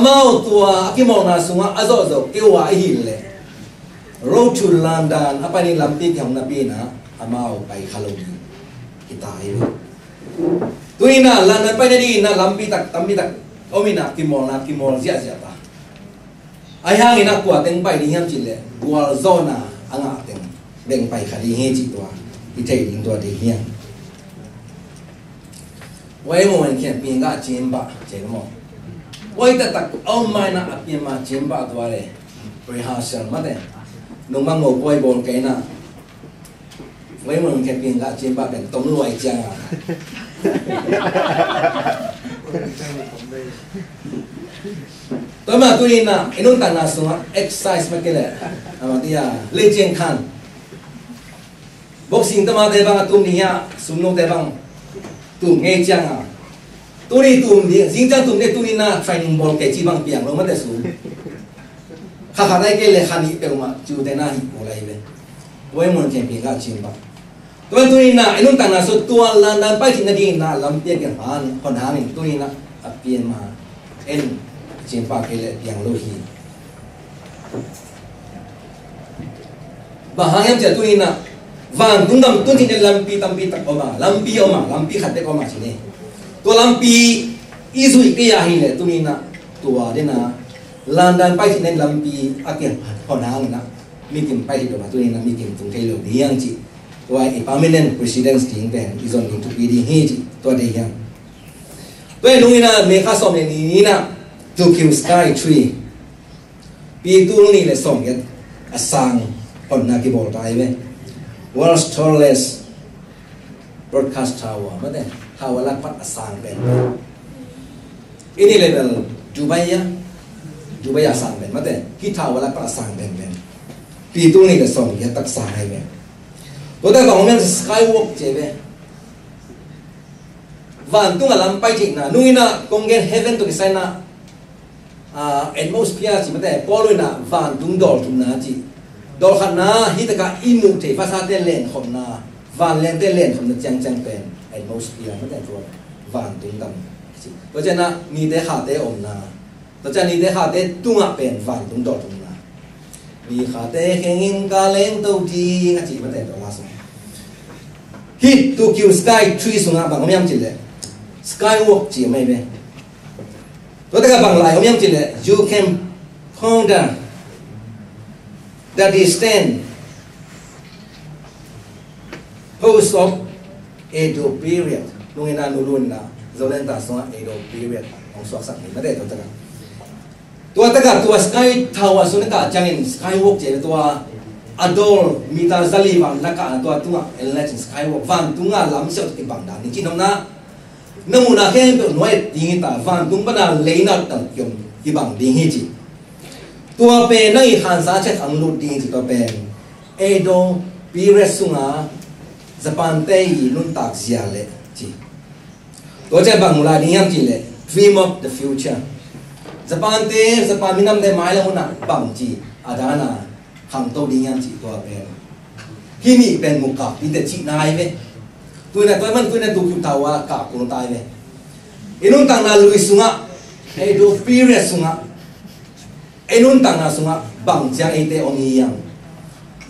Amau tua a kimawlna sungah a zawhzawh keu a i hi leh, Road to London a pai ni lampi kihong napi-in ah amau pai kha lo ding hi ta hi lo. Tuni-in ah London paina dingin ah lampi tak, tampi tak om in ah kimawlna, kimawl ziahziah ta. Ahi hangin ah kua teng pai ding hiam cih leh, gualzawhna a ngah teng beng pai kha ding hi cih tua i theih ding tua ding hi hang. Wai mo en khian ping ga cim ba cem mo. Wai taktak a om mai na a pian ma cim ba tua le. Rehearsal mate. Nung mang mo koi bon kei na. Wai mo en khian ping ga cim ba pen tom luai ciang a. Tua mah tuni-in ah i nuntakna sungah exercise mah kei leh, a mah dia lei ciang khan. Boxing tamate bang a tum ni hia, sumnungte bang tum ngei ciang a. Tuni tum ni, zing ciang tum ni, tuni-in ah training bawl kei ci bang piang lo mate sum. Kha kha dai kei leh kha nih peuhmah ciute na hi ko lai ve. Wai mo en khian ping ga cim ba. Tua tuni-in ah i nuntakna sung tua London pai cih nadingin ah lampi a kihon hangin tuni-in ah a pian ma en cin pa kei leh piang lo hi. Bang hang hiam cih leh tuni-in ah vantung gam tun cih leh lampi tampi tak om a, lampi om a, lampi khat bek om a ci ni. Tua lampi i zuih kei a hi leh tuni-in ah tua ding a London pai cih leh lampi a kihon hang in ah mikim pai hi lo a, tuni-in ah mikim tung thei lo ding hiam cih. Tua i permanent residence ding pen i zon ding thupi ding hi cih tua deih hiam. Tua hi nung in ah May kha sawm le nih ni-in ah Tokyo Skytree, pi tul nih le sawmgiat a sang honna kibawl ta hi ve. World's tallest broadcast tower, mate, tower lakpat a sang pen. Ini level Dubai a, Dubai a sang pen, mate, hih tower lakpat a sang pen pen pi tul nih le sawmgiat tak sang hi ve. Tua tak bang om hiam, skywalk ci hi ve. Vantung a lam pai cihna, nung in ah kong gen heaven tawh kisai in ah, ah, atmosphere ci mate, Paul in ah vantung dawlthumna ci. Dawlkhatna, hih takah i muh theih vasate lenkhopna, vanlengte lenkhopna ciangciang pen atmosphere mate, tua vantung gam ci. Tua ciang ah nite khate omna, tua ciang nite khate tungah pen vantung dawlthumna. Mi khate khengin ka lengto ding a ci mate, tua la sung. Hih Tokyo Skytree sungah bang om hiam cih leh skywalk ci om hi ve. Tua takah bang lai om hiam cih leh you can ponder the distant post of Edo period. Nung in ah nulun na Zolenta sungah Edo period hong suaksak ni mate, tua takah. Tua takah tua sky tower sung na kah ciangin skywalk ci hi ve, tua a dawl meter zali bang na kah na tua tungah en le cin skywalk, vantung a lam siau kibang dan ni cin hong na. Na muhna khempeuh nuai ding hi ta, vantung pan a lei na tang kiom kibang ding hi ci. Tua pen nang i khansa ciat ang lut ding hi ci, tua pen Edo period sunga Japan te i nuntak zia le ci. Tua ciang bang mu lai ding hiam cih leh dream of the future. Japan te, Japan minamte mailam hun ah bangci a dan a khangto ding hiam cih tua pen. Hih nih pen mu kak ding teh cihna hi ve. Tuni-in ah tua man tuni-in ah Tokyo Tower kak kul ta hi ve. I nuntakna lui sungah, Edo period sungah, i nuntakna sungah bang ciang eite om hi hiam.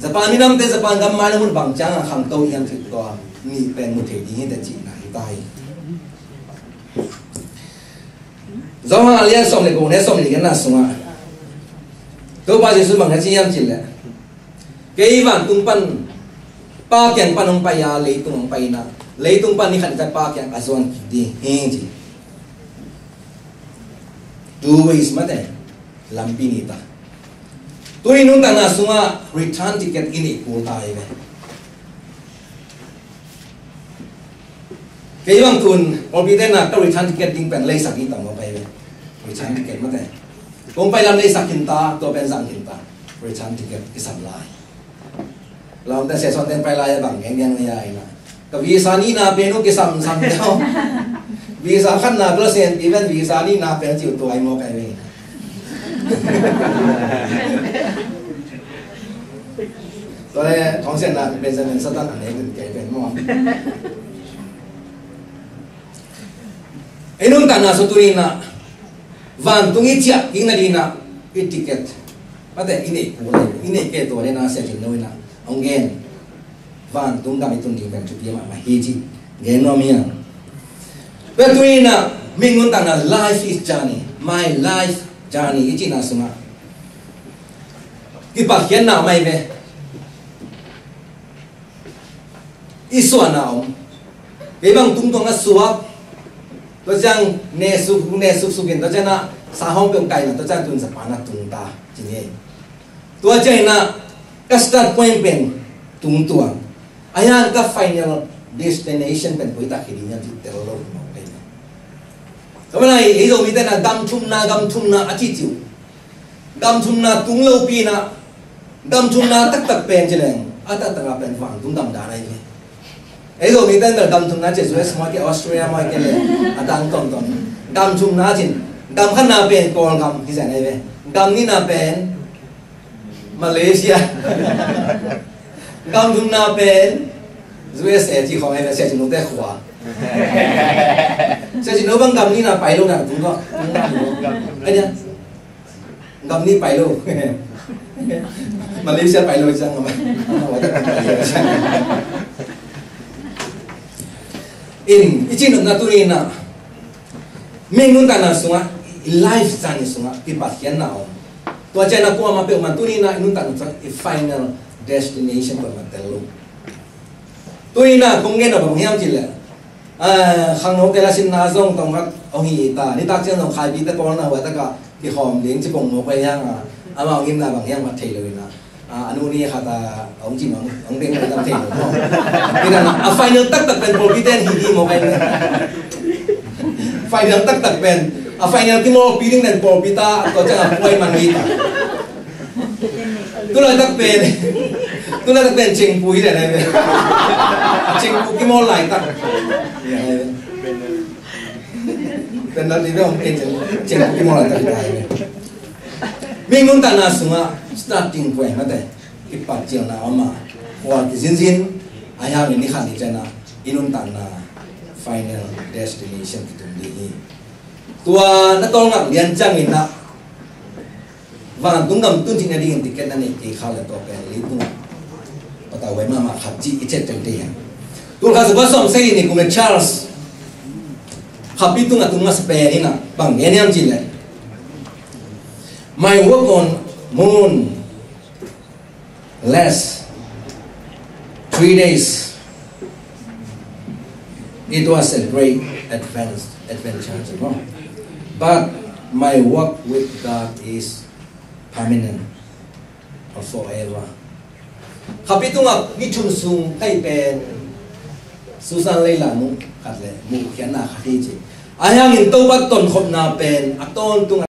Japan minamte Japan gam mailam hun bang ciang a khangto hiam cih tua nih pen mu thei ding hi teh cihna hi ta hi. Johan a lian sawm le guk, neu sawm le li genna sungah Topa Jesu bang na ci hiam cih leh, kei vantung pan Pa kiang pan hong pai a, leitung hong pai in ah, leitung pan ni khat in ah Pa kiang a zuan kik ding hi ci. Two ways mate, lampi nih ta. Tuni nuntakna sungah return ticket i neih kul ta hi ve. Kei bang tun pawlpi te na ka return ticket ding pen leisak hi tam lo pai ve. Return ticket mate. Kong pai lam leisak khin ta, tua pen zang khin ta. Return ticket kisam lai. Lawmte session ten pai lai a bang geng geng lai a ina. Ka visa nihna pen uh kisam sam deuh. Visa khatna bel sen pi pen visa nihna pen ciu tuai mawk ai ve. Tua le thong sian na Benjamin Satan a nei pen kei pen maw. I nuntakna sung tuni-in ah vantung i ciah kik nadingin ah i ticket mate i neih kul a, i neih kei tua le na sia khin lo in ah hong gen. Vantung gam i tun ding pen thupi mahmah hi cih gen nuam hi hang. Tua tuni-in ah mi nuntakna life is journey, my life journey i cihna sungah kipakhiatna mai ve. I suahna om. Kei bang tungtuang a suak. Tua ciang ne suk, ne suk sukin, tua ciang a sa hong peuh kaina, tua ciang tun sa pana tung ta ci ni. Tua ciang ina ka start point pen tungtuang. A hian ka final destination pen koi tak hi ding hiam cih tel lo mawk pen. Tua mana i, i Zomite na gam thumna, gam thumna a ci ciu. Gam thumna tung lopi na, gam thumna taktak pen ci leng a taktak a pen vantung gam dan ahi ve. Ei Zomite na gam thumna ci U S maw ke Australia maw ke le a dang ton ton. Gam thumna cin, gam khatna pen Kawlgam hi zen ahi ve. Gam nihna pen Malaysia. Gam thumna pen U S A ci khong ahi ve, sia ci nute khua. Sia ci no bang gam nihna pai lo na tung ko. Tung na tung ko. Ahi dia. Gam nih pai lo. Malaysia pai lo ciang a, in i cin nopna tuni in ah, mihing nuntakna sungah, i life zan i sungah kipathiatna om. Tua ciang a kuamah peuhmah tuni in ah i nuntakna sungah i final destination kuamah tel lo. Tuni in ah kong gen nop bang hiam cih leh, ah, khangnote la sinna zong tawm khat hong hi ta, nitak ciang zong khaipite pawl na huai takah kikhawm ding ci pong mawk pai hiang a, amau ngimna bang hiam khat thei lo in ah, ah, a nu ni khat a hong cin hong, hong beng hong tam thei lo maw. Ina a final taktak pen pawlpite in hi hi mawk pai. Final taktak pen, a final kimawlpi ding pen pawlpi ta, tua ciang a puai man hi ta. Tulaitak pen, tulaitak pen cengpu hi leh nai pen. Cengpu kimawl laitak. Pen nai pen om pen cengpu kimawl laitak hi ta hi pen. Mihing nuntakna sungah starting point mate, kipatcilna om a, khual kizinzin, a hiangin ni khat ni ciang a i nuntakna final destination kitum ding hi. Tua na tawlngak lian ciangin ah vantung gam tun cih nadingin ticket na neih kei kha leh tua pen leitung ah patau huai mahmah khat cih i ciat tengte hiam. Tul khat za kua sawm sagih ni kum leh Charles Chaplin tungah tung masa pen in ah bang gen hiam cih leh, "My work on moon last three days. It was a great advance, adventure, you know. But my work with God is permanent or forever." Chaplin tungah ni thum sung kai pen Susan Leyland mu khat leh muhkhiatna khat hi ci. A hiangin Topa tonkhopna pen a tawntung